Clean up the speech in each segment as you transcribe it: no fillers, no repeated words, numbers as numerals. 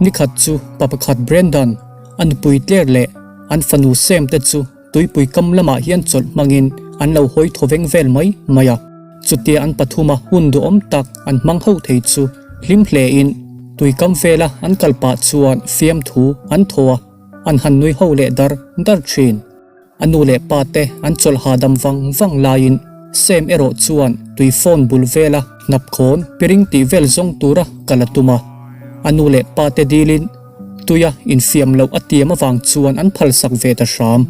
Nikhat chu pa pakhat Brendan, a nupui Claire leh an fanu Sam te chu tuipui kam lamah hian chawlh hmangin an lo hawi thawveng vel mai mai a. Chutia an pathuma hun duhawm tak an hmang ho thei chu hlim hlein tuikam vela an kal pah chuan fiamthu an thaw a, an han nui ho leh dar dar thin. A nu leh pa te an chawlh hahdam vang vang laiin Sam erawh chuan tui phone bul vela hnap khawn piring tih vel zawng tura kal a tum a. A nu leh pa te dilin tuia infiam loh a tiam avang chuan an phalsak ve ta hram.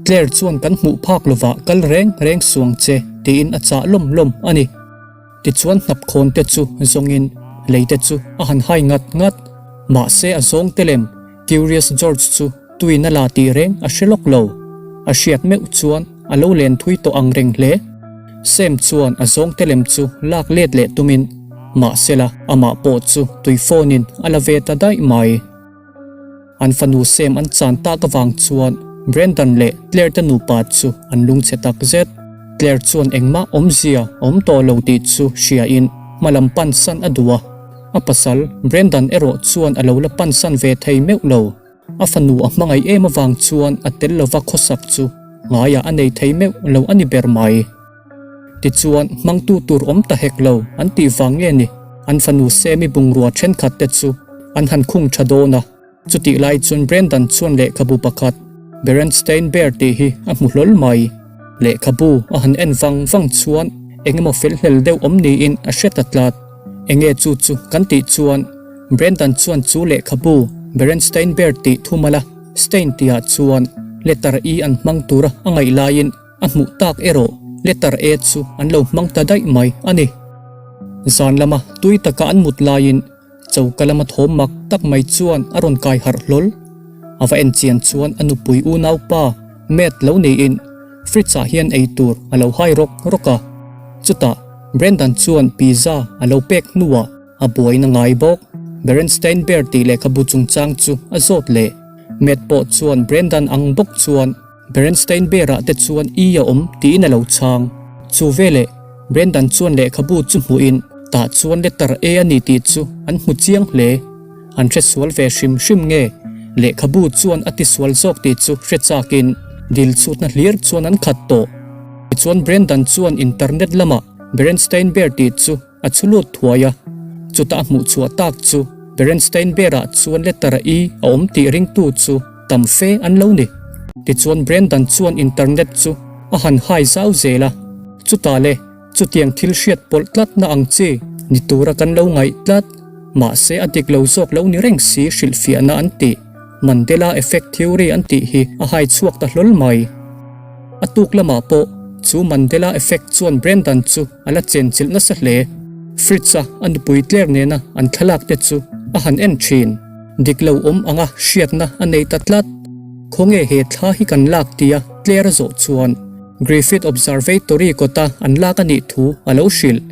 Claire chuan kan hmuh phak lovah kal reng reng suang che tiin a chah lawm lawm a ni. Tichuan hnap khawn te chu zawngin lei te chu a han hai ngat ngat. Mahse a zawng te lem Curious George chu tuin a la tih reng a hre lawk lo. A hriat meuh chuan a lo len thui tawh ang reng hle. Sam chuan a zawng te lem chu lak let leh tumin mahsela amah pawh chu tui phone in a la ve ta daih mai. An fanu Sam an chan tak avang chuan Brendan leh Claire te nupa chu an lungchhe tak zet. Claire chuan engmah awmzia a awm tawh lo tih chu hriain hma lam pansan a duh a. A pasal Brendan erawh chuan a lo la pansan ve thei meuh lo. A fanu a hmangaih em avang chuan a tel lova khawsak chu ngaiah a nei thei meuh lo a ni ber mai. Tichuan, hmangtu tur awm ta hek lo an tih vang nge ni? An fanu Sammy bungrua thenkhat te chu an han khung tha dawn a. Chutih lai chuan Brendan chuan lehkhabu pakhat, Berenstain Bear tih hi a hmu hlawl mai. Lehkhabu a han en vang vang chuan eng emaw fel hlel deuh awm niin a hre ta tlat. Enge chu chu kan tih chuan Brendan chuan chu lehkhabu Berenstain Bear tih thumala Stein tihah chuan letter E an hmang tura a ngaih laiin A hmuh tak erawh letter A chu an lo hmang ta daih mai a ni. Zan lama tui taka an mut laiin choka lama thawm mak tak mai chuan a rawn kai harh hlawl. A va en chian chuan a nupui unaupa Matt lo niin fridge ah hian ei tur a lo hai rawk rawk a. Chutah Brendan chuan pizza a lo pek hnuah a buaina ngai bawk. Berenstain Bear tih lehkhabu chungchang chu a zawt leh. Matt pawh chuan Brendan ang bawk chuan Berenstain Bear-ah te chuan i a awm tiin a lo chhang. Chu veleh Brendan chuan lehkhabu chu hmuhin tah chuan letter A a ni tih chu an hmu chiang hle. An hre sual ve hrim hrim nge lehkhabu chuan a ti sual zawk tih chu hre chakin dil chhutna hlir chuan an khat tawh. Tichuan Brendan chuan internet lamah Berenstain Bear tih chu A chhu lut thuai a, chutah a hmuh chhuah tak chu Berenstain Bear-ah chuan letter I a awm tih ringtu chu tam fe an lo ni. Tichuan Brendan chuan internet chu a han hai zau zel a, chutah le chutiang thil hriat pawlh tlatna ang chi ni tura kan lo ngaih tlat, mahse a dik lo zawk lo ni reng si hrilhfiahna an tih Mandela Effect Theory an tih hi a hai chhuak ta hlawl mai. A tuk lamah pawh chu Mandela Effect chuan Brendan chu a la chenchilh nasa hle. Fritz-a a nupui Claire nena an thlalak te chu a han en thin. Dik lo awm anga hriatna a nei ta tlat. Khawnge he thla hi kan lak tia Claire a zawh chuan Griffith Observatory kawta an lak a nih thu a lo hrilh.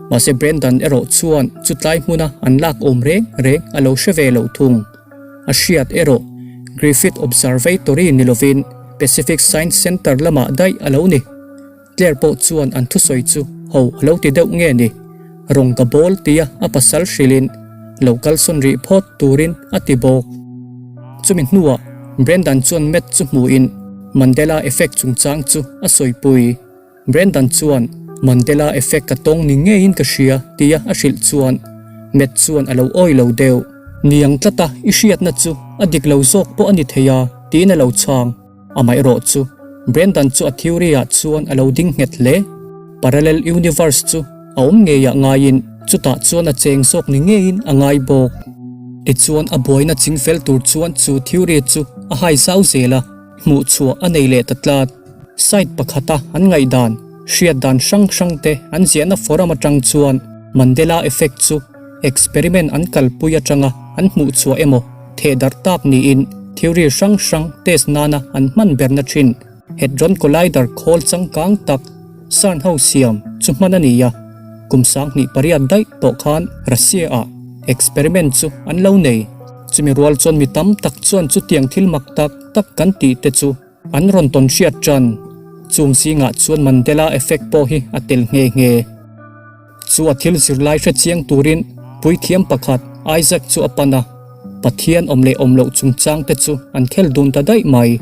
Mahse Brendan erawh chuan chutlai hmuna an lak awm reng reng a lo hre ve lo thung. A hriat erawh Griffith Observatory ni lovin Pacific Science Centre lamah daih a lo ni. Claire pawh chuan an thusawi chu ho a lo ti deuh nge ni? Rawng ka bawl tia a pasal hrilhin lo kalsawn rih phawt turin a ti bawk. Chumi hnuah Brendan chuan Matt chu hmuhin Mandela Effect chungchang chu a sawipui. Brendan chuan Mandela Effect ka tawng ni ngeiin ka hria tia a hrilh chuan Matt chuan a lo awi lo deuh. Niang tlata i hriatna chu a dik lo zawk pawh a ni thei a tiin a lo chhang. Amaherawh chu, Brendan chu a theory ah chuan a lo ding nghet hle. Parallel universe chu a awm ngeiah ngaiin chutah chuan a cheng zawk ni ngeiin a ngai bawk. Tichuan a buaina chingfel tur chuan chu theory chu a hai zau zel a, hmuh chhuah a nei leh ta tlat. Site pakhata an ngaihdan, hriat dan hrang hrang te an ziahna forum atang chuan Mandela effect chu experiment an kalpui atanga an hmuh chhuah emaw thehdarh tak niin theory hrang hrang test nana an hman berna thin Hadron Collider khawl changkang tak CERN ho siam chu hman a ni a, kum 2008 daih tawh khan Russia-ah experiment chu an lo nei. Chumi rual chuan mi tam tak chuan chutiang thil mak tak tak kan tih te chu An rawn tawn hriat tan chung zingah chuan Mandela Effect pawh hi a tel nghe nghe. Chu a thil zirlai hre chiang turin puithiam pakhat Isaac chu a pan a. Pathian awm leh awm loh chungchang te chu an khel dun ta daih mai.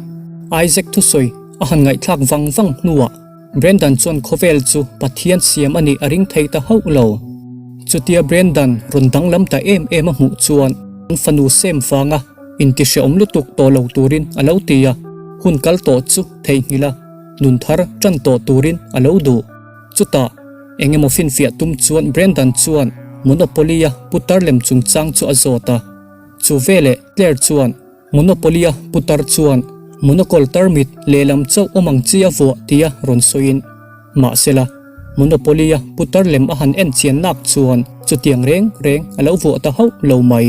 Isaac thusawi a han ngaihthlak vang vang hnuah Brendan chuan khawvel chu Pathian siam a nih a ring thei ta hauh lo. Chutia Brendan rawn danglam ta em em a hmuh chuan an fanu Sam vanga intihrehawm lutuk tawh lo turin a lo ti a, hun kal tawh chu theihnghilh a, nun thar tan tawh turin a lo duh. Chutah, eng emaw finfiah tum chuan Brendan chuan Monopoly-a putar lem chungchang chu a zawt a. Chu veleh Claire chuan Monopoly-a putar chuan monocle tarmit lehlam chauh awm ang chi a vuah tia rawn sawiin. Mahsela, Monopoly-a putar lem a han en chian nak chuan chutiang reng reng a lo vuah ta hauh lo mai.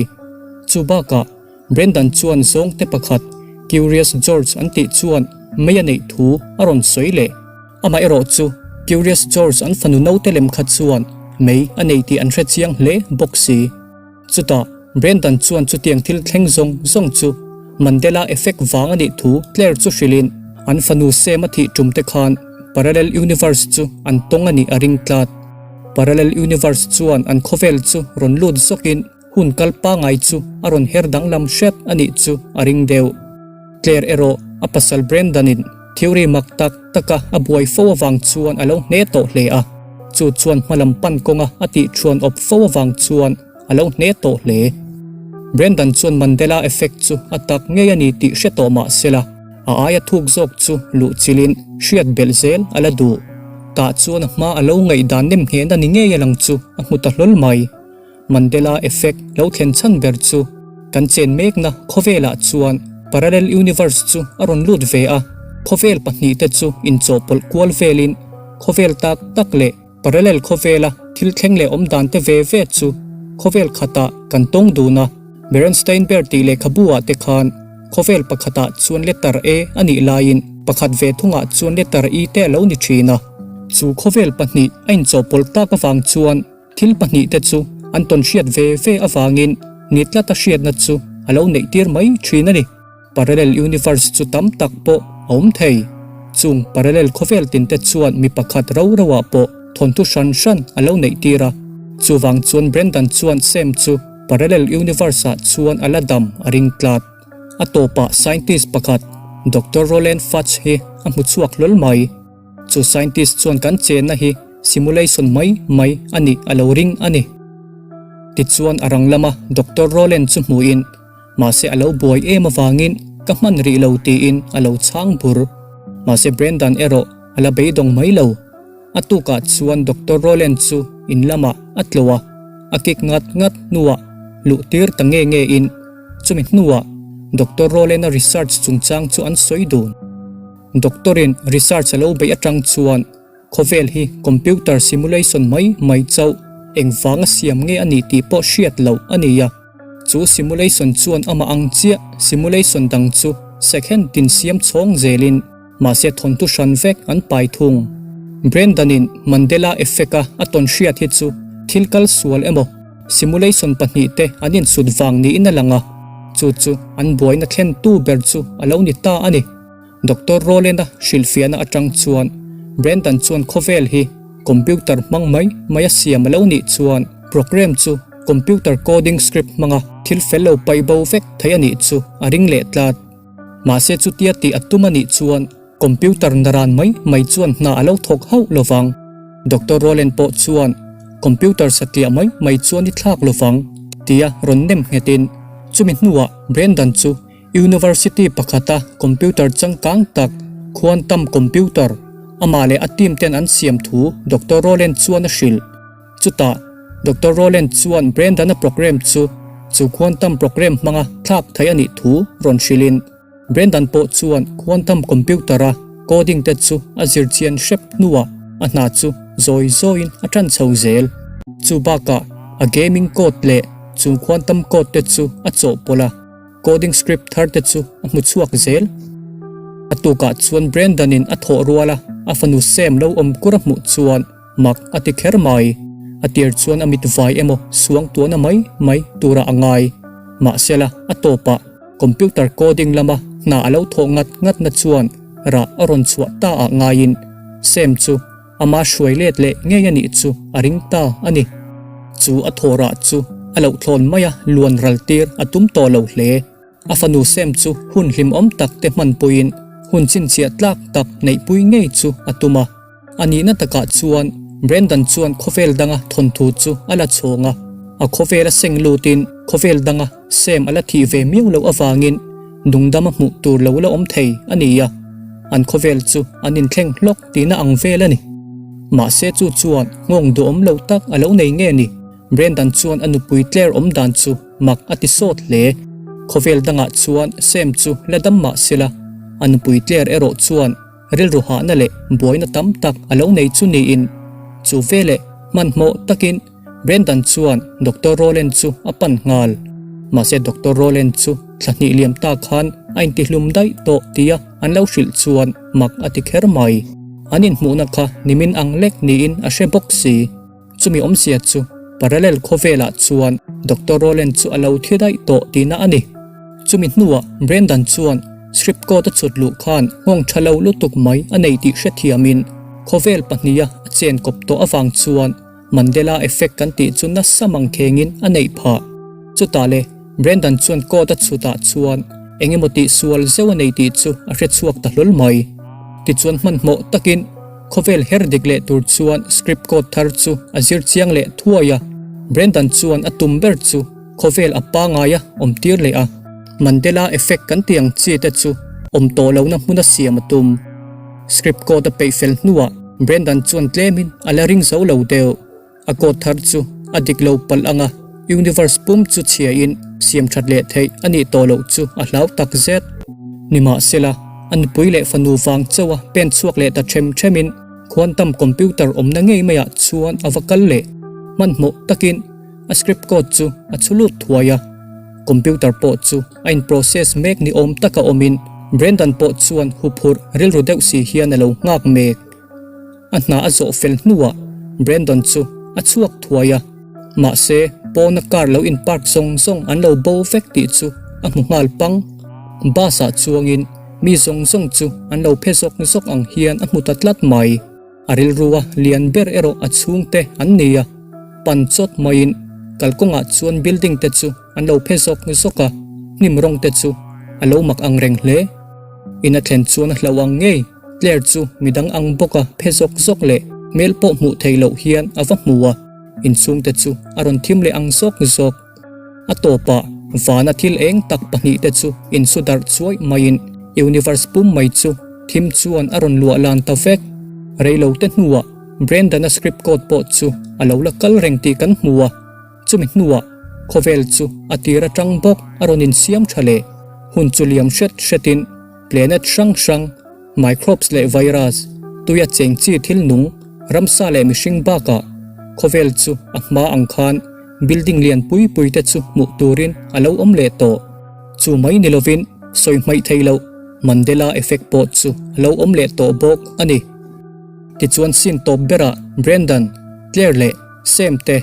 Chu bakah, Brendan chuan zawngte pakhat Curious George an tih chuan mei a neih thu a rawn sawi leh. Amaherawh chu Curious George an fanu naute lem kha chuan mei a nei tih an hre chiang hle bawk si. Chutah Brendan chuan chutiang thil thleng zawng zawng chu Mandela effect vang a nih thu Claire chu hrilhin an fanu Sam a thih tum te khan Parallel Universe chu an tawng a nih a ring tlat. Parallel Universe chuan an khawvel chu rawn lut zawkin Hun kal pangai chu a rawn her danglam hret a nih chu a ring deuh. Claire erawh a pasal Brendan-in theory mak tak taka a buai fo avang chuan a lo hne tawh hle a, chu chuan hmalam pan kawnga a tih thuan awp fo avang chuan a lo hne tawh hle. Brendan chuan Mandela effect chu a tak ngei a ni tih hre tawh mah sela, a aia thuk zawk chu luh chilhin hriat belh zel a la duh. Tah chuan a hma a lo ngaihdan nem nghehna ni ngei a lang chu a hmu ta hlawl mai. Mandela Effect lo thlen chhan ber chu kan chen mekna khawvelah chuan Parallel Universe chu a rawn lut ve a, khawvel pahnihte chu inchawhpawlh kual velin khawvel tak tak leh parallel khawvela thil thleng leh awm dante ve ve chu khawvel khatah kan tawng dun a. Berenstain Bear tih lehkhabu ah te khan khawvel pakhatah chuan letter E a nih laiin pakhat ve thungah chuan letter I te a lo ni thin a. Chu khawvel pahnih a inchawhpawlh tak avang chuan Thil pahnihte chu an tawn hriat ve ve avangin ni tlata hriatna chu a lo neih tir mai thin a ni. Parallel universe chu tam tak pawh a awm thei. Chung parallel khawvel tinte chuan mi pakhat ro roah pawh thawnthu hran hran a lo neih tir a. Chuvang chuan Brendan chuan Sam chu parallel universe-ah chuan a la dam a ring tlat. A tawpah scientist pakhat Doctor Roland Fudge hi a hmu chhuak hlawl mai. Chu scientist chuan kan chenna hi simulation mai mai a nih a lo ring a ni. Tichuan a rang lama Doctor Rowland chu hmuhin, mahse a lo buai em avangin ka hman rih lo tiin a lo chhang bur. Mahse Brendan erawh a la beidawng mai lo. A tukah chuan Doctor Rowland chu in lamah a tlawh a, a kik ngat ngat hnuah luh tir ta nge nge in chumi hnuah Doctor Rowland-a research chungchang chu an sawi dun. Doctor-in research a lo beih atang chuan khawvel hi computer simulation mai mai chauh engvanga siam nge a nih tih pawh hriat loh a ni a. Chu simulation chuan amah ang chiah simulation dang chu second tin siam chhawng zelin mahse thawnthu hran vek an pai thung. Brendan-in Mandela effect-a a tawn hriat hi chu thil kal sual emaw simulation pahnihte an insut vang niin a lang a, chu chu an buaina thlentu ber chu a lo ni ta a ni. Doctor Rowland-a hrilhfiahna atang chuan Brendan chuan khawvel hi computer hmang mai mai a siam a lo nih chuan program chu computer coding script hmanga thil fel lo paih bo vek thei a nih chu a ring leh tlat. Mahse chutia tih a tum a nih chuan computer naran mai mai chuan hna a lo thawk hauh lo vang. Doctor Rowland pawh chuan computer satliah mai mai chuan i thlak lo vang tia rawn nem nghetin chumi hnuah Brendan chu University pakhata computer changkang tak Quantum Computer amah leh a team ten an siam thu Doctor Rowland chuan a hrilh. Chutah, Doctor Rowland chuan Brendan-a program chu chu quantum program hmanga thlak theih a nih thu rawn hrilhin Brendan pawh chuan quantum computer-a coding te chu a zir chian hrep hnuah a hna chu zawi zawiin a tan chho zel. Chu bakah a gaming code leh chu quantum code te chu a chawhpawlh a. Coding script thar te chu a hmu chhuak zel. A tukah chuan Brendan-in a thawh rual a, a fanu Sam lo awm kur a hmuh chuan mak a ti kher mai. A tir chuan a mit vai emaw suang tuahna mai mai turah a ngai. Mahsela, a tawpah computer coding lama hna a lo thawh ngat ngatna chuan rah a rawn chhuah ta ah ngaiin Sam chu Ama hruai let leh ngei a nih chu a ring ta a ni. Chu a thawh rah chu A loh thlawn maia luan ral tir a tum tawh lo hle. A fanu Sam chu hun hlimawm tak te hmanpuiin hun chhinchhiah tlak tak neihpui ngei chu a tum a. A nihna takah chuan Brandon chuan khawvel danga thawnthu chu a la chhawng a, a khawvel a seng lutin khawvel danga Sam a la thih ve miau loh avangin nungdama hmuh tur lo la awm thei a ni a, an khawvel chu an inthleng hlawk tihna ang vel a ni. Mahse chu chuan nghawng duhawm lo tak a lo nei nge ni? Brandon chuan a nupui Claire awm dan chu mak a ti sawt hle. Khawvel dangah chuan Sam chu la dam mah sela, a nupui Claire erawh chuan Rilru hahna leh buaina tam tak a lo nei chu niin, chu veleh hmanhmawh takin Brendan chuan Doctor Rowland chu a pan nghal. Mahse Doctor Rowland chu thla hnih liam ta khan a intihlum daih tawh tia an lo hrilh chuan mak a ti kher mai. An inhmuhna kha nimin ang lek niin a hre bawk si. Chumi awmzia chu parallel khawvelah chuan Doctor Rowland chu a lo thi daih tawh tihna a ni. Chumi hnuah Brendan chuan script code a chhut luh khan nghawng tha lo lutuk mai a nei tih hrethiamin khawvel pahniha a chen kawp tawh avang chuan Mandela effect kan tih chu nasa mang khengin a neih phah. Chutah le Brendan chuan code a chhutah chuan eng emaw tih sual zeuh a nei tih chu a hrechhuak ta hlawl mai. Tichuan hmanhmawh takin Khawvel her dik leh tur chuan script code thar chu a zir chiang leh thuai a, Brendan chuan a tum ber chu khawvel a pangaia awm tir leh a, Mandela effect kan tih ang chi te chu awm tawh lohna hmuna siam a tum. Script code a peih fel hnuah Brendan chuan tlemin a la ring zo lo deuh. A code thar chu a dik lo palh ang a, universe pum chu chhiain siam that leh theih a nih tawh loh chu a hlau tak zet. Nimahsela, a nupui leh fanu vang chauha pen chhuak leh ta them themin quantum computer awmna ngei maiah chuan a va kal leh. Hmanhmawh takin a script code chu a chhu lut thuai a, computer pawh chu a in process mek ni awm taka awmin Brendan pawh chuan huphurh rilru deuh si hian a lo nghak mek. A hna a zawh fel hnuah Brandon chu a chhuak thuai a, mahse pawna car lo in park zawng zawng an lo bo vek tih chu a hmu nghal pang. Bus ah chuangin mi zawng zawng chu an lo phe zawk zawk ang hian a hmu ta tlat mai. A rilrua lian ber erawh a chhungte an ni a, pan chawt maiin kalkawngah chuan building te chu an lo phe zawk zawk a, hnim rawng te chu a lo mak ang reng hle. In a thlen chuan a hlauh ang ngei. Claire chu midang ang bawka phe zawk zawk leh hmel pawh hmuh theih loh hian a va hmu a, inchhungte chu a rawn thim leh ang zawk zawk. A tawpah vana thil eng tak pahnihte chu insu darh chuai maiin universe pum mai chu thim chuan a rawn luah lan ta vek. Reilote hnuah Brandon-a script code pawh chu a lo la kal reng tih kan hmu a, chumi hnuah khawvel chu a tir atang bawk a rawn insiam tha leh. Hun chu liam hret hretin Planet hrang hrang, microbes leh virus, tuia cheng chi thil nung, ramsa leh mihring bakah khawvel chu a hma ang khan building lian pui pui te chu hmuh turin a lo awm leh tawh. Chu mai ni lovin sawi hmaih theih loh Mandela effect pawh chu a lo awm leh tawh bawk a ni. Tichuan scene tawp berah Brendan, Claire leh Sam te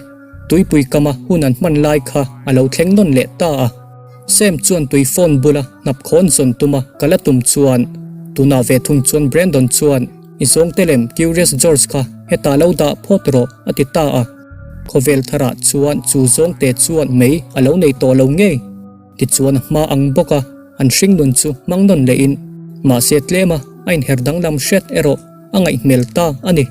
tuipui kama hun an hman lai kha a lo thleng nawn leh ta a. Sam chuan tui phone bula hnap khawn zawn tuma kal a tum chuan tunah ve thung chuan Brandon chuan i zawngte lem Curious George kha hetah lo dah phawt rawh a ti ta a. Khawvel tharah chuan chu zawngte chuan mei a lo nei tawh lo ngei. Tichuan a hma ang bawk a, an hringnun chu hmang nawn lehin mahse tlema a inher danglam hret erawh a ngaihhmel ta a ni.